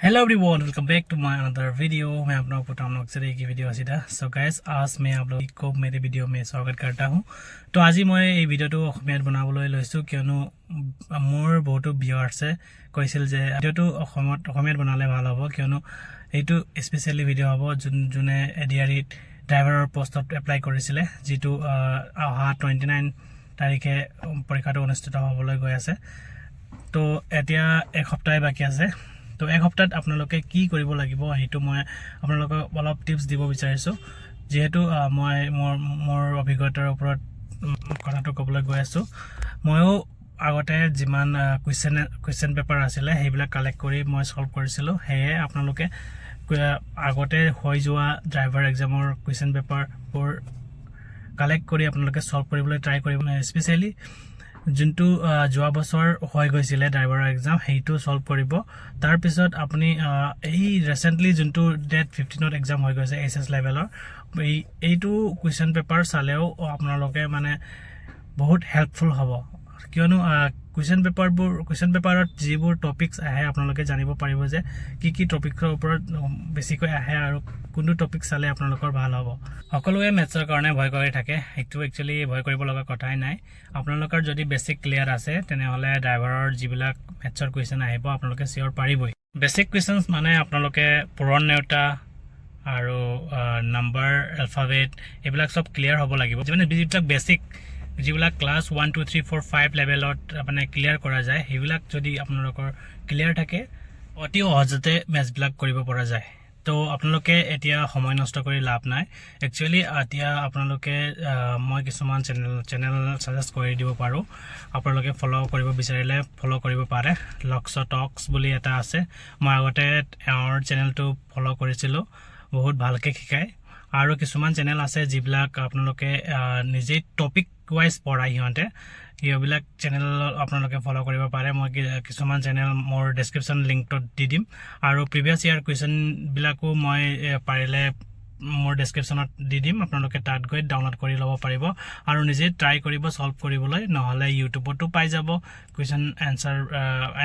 Hello everyone, welcome back to my another video। मैं आप लोगों को लोग एक ভিডিঅ' আছিলা। চ' গাইজ, आज मैं आप लोग को मेरे वीडियो में स्वागत करता हूँ। তো আজি মই এই ভিডিঅ'টো অসমীয়াত বনাবলৈ লৈছোঁ, কিয়নো মোৰ বহুতো ভিউৱাৰ্ছে কৈছিল যে ভিডিঅ'টো অসমীয়াত বনালে ভাল হ'ব, কিয়নো এইটো স্পেচিয়েলি ভিডিঅ' হ'ব যোনে এডিআৰিত ড্ৰাইভাৰৰ পষ্টত এপ্লাই কৰিছিলে, যিটো অহা 29 তাৰিখে পৰীক্ষাটো অনুষ্ঠিত হ'বলৈ গৈ আছে। তো এতিয়া এসপ্তাহে বাকী আছে। তো এক সপ্তাহত আপোনালোকে কি কৰিব লাগিব, সেইটো মই আপোনালোকক অলপ টিপছ দিব বিচাৰিছোঁ, যিহেতু মই মোৰ মোৰ অভিজ্ঞতাৰ ওপৰত কথাটো ক'বলৈ গৈ আছোঁ। ময়ো আগতে যিমান কুৱেশ্যন কুৱেশ্যন পেপাৰ আছিলে, সেইবিলাক কালেক্ট কৰি মই ছল্ভ কৰিছিলোঁ। সেয়ে আপোনালোকে আগতে হৈ যোৱা ড্ৰাইভাৰ এক্সামৰ কুৱেশ্যন পেপাৰবোৰ কালেক্ট কৰি আপোনালোকে ছল্ভ কৰিবলৈ ট্ৰাই কৰিব। স্পেচিয়েলি যোনটো যোৱা বছৰ হৈ গৈছিলে ড্ৰাইভাৰৰ এক্সাম, সেইটো ছল্ভ কৰিব। তাৰপিছত আপুনি এই ৰিচেণ্টলি যোনটো ডেট 15ত এক্সাম হৈ গৈছে এইচ এছ লেভেলৰ, এইটো কুৱেশ্যন পেপাৰ চালেও আপোনালোকে মানে বহুত হেল্পফুল হ'ব, কিয়নো কুৱেশ্যন পেপাৰত যিবোৰ টপিকছ আহে, আপোনালোকে জানিব পাৰিব যে কি কি টপিকৰ ওপৰত বেছিকৈ আহে আৰু কোনটো টপিক চালে আপোনালোকৰ ভাল হ'ব। সকলোৱে মেথছৰ কাৰণে ভয় কৰি থাকে। সেইটো একচুৱেলি ভয় কৰিব লগা কথাই নাই। আপোনালোকৰ যদি বেছিক ক্লিয়াৰ আছে, তেনেহ'লে ড্ৰাইভাৰৰ যিবিলাক মেথছৰ কুৱেশ্যন আহিব, আপোনালোকে চিয়'ৰ পাৰিবই। বেছিক কুৱেশ্যনছ মানে আপোনালোকে পূৰণ, নেওতা আৰু নাম্বাৰ, এলফাবেট, এইবিলাক চব ক্লিয়াৰ হ'ব লাগিব। মানে যিবিলাক বেছিক, যিবিলাক ক্লাছ 1, 2, 3, 4, 5 লেভেলত মানে ক্লিয়াৰ কৰা যায়, সেইবিলাক যদি আপোনালোকৰ ক্লিয়াৰ থাকে, অতি সহজতে মেথছবিলাক কৰিব পৰা যায়। তো আপোনালোকে এতিয়া সময় নষ্ট কৰি লাভ নাই। একচুৱেলি এতিয়া আপোনালোকে মই কিছুমান চেনেল চেনেল ছাজেষ্ট কৰি দিব পাৰোঁ। আপোনালোকে ফ'ল' কৰিব বিচাৰিলে ফ'ল' কৰিব পাৰে। লক্স টক্স বুলি এটা আছে। মই আগতে এওঁৰ চেনেলটো ফ'ল' কৰিছিলোঁ, বহুত ভালকৈ শিকায়। আৰু কিছুমান চেনেল আছে, যিবিলাক আপোনালোকে নিজেই টপিক ৱাইজ পঢ়ায় সিহঁতে। সেইবিলাক চেনেল আপোনালোকে ফ'ল' কৰিব পাৰে। মই কিছুমান চেনেল মোৰ ডেছক্ৰিপশ্যন লিংকটোত দি দিম আৰু প্ৰিভিয়াছ ইয়াৰ কুৱেশ্যনবিলাকো মই পাৰিলে মোৰ ডেছক্ৰিপশ্যনত দি দিম। আপোনালোকে তাত গৈ ডাউনলোড কৰি ল'ব পাৰিব আৰু নিজে ট্ৰাই কৰিব ছল্ভ কৰিবলৈ। নহ'লে ইউটিউবতো পাই যাব কুৱেশ্যন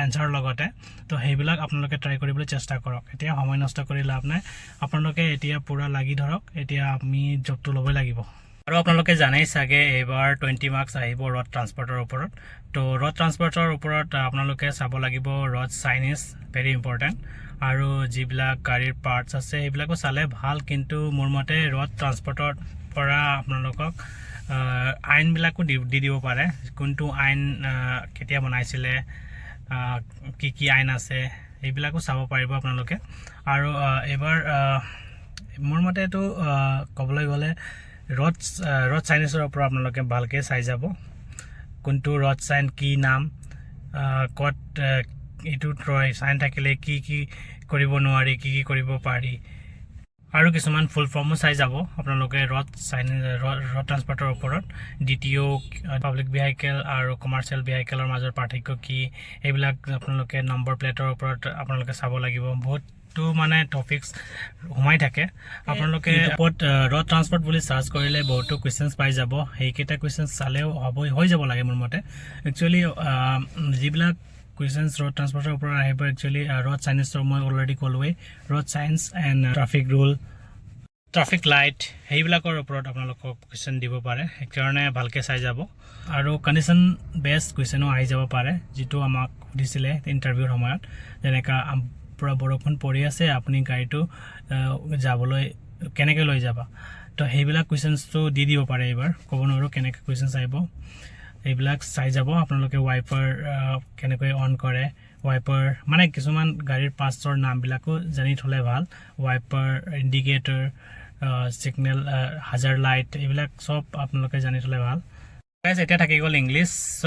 এনচাৰৰ লগতে। তো সেইবিলাক আপোনালোকে ট্ৰাই কৰিবলৈ চেষ্টা কৰক। এতিয়া সময় নষ্ট কৰি লাভ নাই। আপোনালোকে এতিয়া পূৰা লাগি ধৰক। এতিয়া আমি জবটো ল'বই লাগিব। আৰু আপোনালোকে জানেই চাগে, এইবাৰ 20 মাৰ্কছ আহিব ৰোড ট্ৰান্সপৰ্টৰ ওপৰত। তো ৰোড ট্ৰান্সপৰ্টৰ ওপৰত আপোনালোকে চাব লাগিব, road sign is very important। আৰু যিবিলাক গাড়ীৰ পাৰ্টছ আছে, সেইবিলাকো চালে ভাল। কিন্তু মোৰ মতে ৰোড ট্ৰান্সপৰ্টৰ পৰা আপোনালোকক আইনবিলাকো দি দি দিব পাৰে। কোনটো আইন কেতিয়া বনাইছিলে, কি কি আইন আছে, সেইবিলাকো চাব পাৰিব আপোনালোকে। আৰু এইবাৰ মোৰ মতেতো ক'বলৈ গ'লে ৰোড ৰোড চাইনেজৰ ওপৰত আপোনালোকে ভালকৈ চাই যাব। কোনটো ৰোড চাইন কি নাম, ক'ত এইটো চাইন থাকিলে কি কি কৰিব নোৱাৰি, কি কি কৰিব পাৰি, আৰু কিছুমান ফুল ফৰ্মো চাই যাব আপোনালোকে ৰোড চাইন ৰোড ট্ৰান্সপৰ্টৰ ওপৰত। ডিটিঅ', পাব্লিক ভেহিকেল আৰু কমাৰ্চিয়েল ভেহিকেলৰ মাজৰ পাৰ্থক্য কি, সেইবিলাক আপোনালোকে নম্বৰ প্লেটৰ ওপৰত আপোনালোকে চাব লাগিব। বহুতো মানে টপিকছ সোমাই থাকে। আপোনালোকে ইউটিউবত ৰোড ট্ৰান্সপৰ্ট বুলি চাৰ্চ কৰিলে বহুতো কুৱেশ্যনছ পাই যাব। সেইকেইটা কুৱেশ্যনছ চালেও হ'ব, হৈ যাব লাগে মোৰ মতে। একচুৱেলি যিবিলাক কুৱেশ্যনছ ৰোড ট্ৰান্সপৰ্টৰ ওপৰত আহিব, একচুৱেলি ৰোড চাইনেজৰ মই অলৰেডি ক'লোৱেই, road signs and traffic rule, traffic light, সেইবিলাকৰ ওপৰত আপোনালোকক কুৱেশ্যন দিব পাৰে। সেইকাৰণে ভালকৈ চাই যাব। আৰু কণ্ডিশ্যন বেছড কুৱেশ্যনো আহি যাব পাৰে, যিটো আমাক সুধিছিলে ইণ্টাৰভিউৰ সময়ত। যেনেকা পূৰা বৰষুণ পৰি আছে, আপুনি গাড়ীটো যাবলৈ কেনেকৈ লৈ যাবা? তো সেইবিলাক কুৱেশ্যনছটো দি দিব পাৰে এইবাৰ। ক'ব নোৱাৰোঁ কেনেকৈ কুৱেশ্যনছ আহিব। এইবিলাক চাই যাব আপোনালোকে। ৱাইপাৰ কেনেকৈ অন কৰে, ৱাইপাৰ মানে কিছুমান গাড়ীৰ পাৰ্টছৰ নামবিলাকো জানি থ'লে ভাল। Wiper, indicator, signal, hazard light, এইবিলাক চব আপোনালোকে জানি থ'লে ভাল। Guys, এতিয়া থাকি গ'ল ইংলিছ। চ'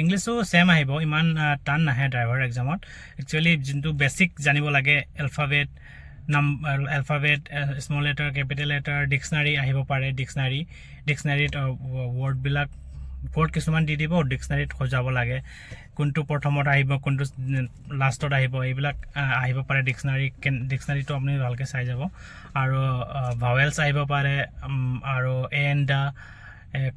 ইংলিছো ছেম আহিব, ইমান টান নাহে ড্ৰাইভাৰ এক্সামত। একচুৱেলি যোনটো বেছিক জানিব লাগে, এলফাবেট নাম, alphabet, small letter, capital letter, dictionary আহিব পাৰে। ডিক্সনাৰীত ৱৰ্ডবিলাক, ৱৰ্ড কিছুমান দি দিব, ডিক্সনাৰীত সজাব লাগে, কোনটো প্ৰথমত আহিব, কোনটো লাষ্টত আহিব, এইবিলাক আহিব পাৰে। ডিক্সনাৰীটো আপুনি ভালকৈ চাই যাব। আৰু ভাৱেলছ আহিব পাৰে আৰু এ এন দা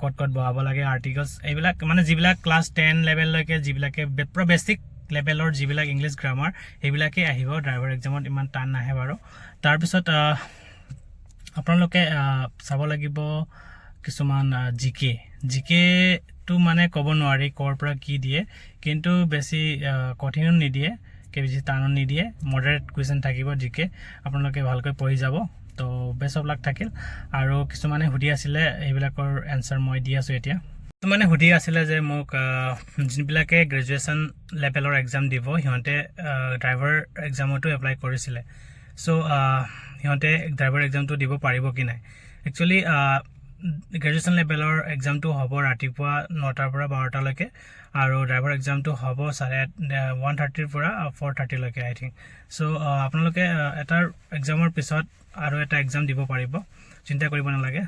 ক'ত ক'ত বহাব লাগে, আৰ্টিকলছ, এইবিলাক মানে যিবিলাক ক্লাছ 10 লেভেললৈকে যিবিলাকে পূৰা বেছিক লেভেলৰ যিবিলাক ইংলিছ গ্ৰামাৰ, সেইবিলাকেই আহিব। ড্ৰাইভাৰ এক্সামত ইমান টান নাহে বাৰু। তাৰপিছত আপোনালোকে চাব লাগিব কিছুমান জি কে। জি কেটো মানে ক'ব নোৱাৰি ক'ৰ পৰা কি দিয়ে, কিন্তু বেছি কঠিনো নিদিয়ে, বেছি টানো নিদিয়ে। মডাৰেট কুৱেশ্যন থাকিব জি কে। আপোনালোকে ভালকৈ পঢ়ি যাব। তো বেষ্ট অফ লাক থাকিল। আৰু কিছুমানে সুধি আছিলে, সেইবিলাকৰ এনচাৰ মই দি আছোঁ এতিয়া। কিছুমানে সুধি আছিলে যে মোক যোনবিলাকে গ্ৰেজুৱেশ্যন লেভেলৰ এক্সাম দিব, সিহঁতে ড্ৰাইভাৰ এক্সামতো এপ্লাই কৰিছিলে, চ' সিহঁতে ড্ৰাইভাৰ এক্সামটো দিব পাৰিব কি নাই। একচুৱেলি গ্ৰেজুৱেশ্যন লেভেলৰ এক্সামটো হ'ব ৰাতিপুৱা 9টাৰ পৰা 12টালৈকে আৰু ড্ৰাইভাৰ এক্সামটো হ'ব 1:30ৰ পৰা 4:30লৈকে, আই থিংক। চ' আপোনালোকে এটাৰ এক্সামৰ পিছত আৰু এটা এক্সাম দিব পাৰিব, চিন্তা কৰিব নালাগে।